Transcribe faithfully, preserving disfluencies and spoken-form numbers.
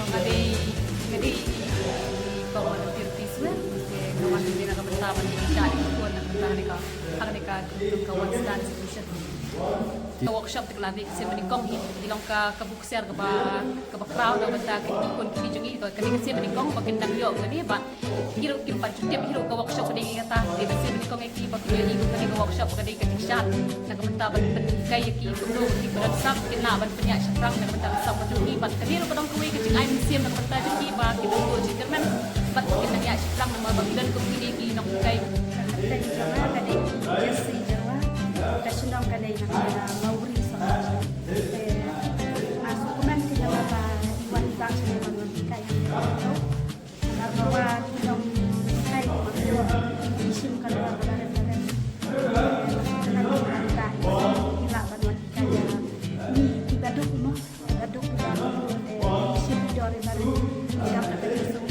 Nga dei, nga dei i kong Deputy Swer, te nga wan hangne na ka bynta ban pynshai ïa ki khun na ka bynta kane ka, kane ka, ka One Stand Solution. Ka workshop te ka la dei ka sien banyngkong hi, dei long ka, ka buk ksiar kaba, kaba khraw na ka bynta ki khun ki jong ngi, ka dei ka sien banyngkong ba kin nang ïoh kane ba Hi ruh kim pat ju tip hi ruh ka workshop ka dei kata, te ka sien banyngkong ïa ki ba ki ïohi ba kane ka workshop ka dei ka jingshad na ka bynta ban pynhikai ïa ki kumno ki ba don sap kin lah ban pynïaid shaphrang na ka bynta ka sap ka jong ki, bad kane ruh ka don kawei ka jingai mynsiem na ka bynta jong ki ba ki dang duh jingkyrmen bad kin nang ïaid shaphrang namar ba ki don kum kine ki nonghikai. Ka kyrteng jong nga ka dei Jessie Jyrwa, ka shnong ka dei na ka Mawri Sohra. Te nga sngewkmen ki namar ba i wan i bah sha ban wan hikai ïa ki. Namar ba ki nonghikai ki shim ka lor kaba rit ba rit. Kane ka bynta ki lah ban wan hikai ïa ngi kiba duk mo, kiba duk kiba rit, eh, ki shim ki dor kiba rit. Ki dang da ka jingsuk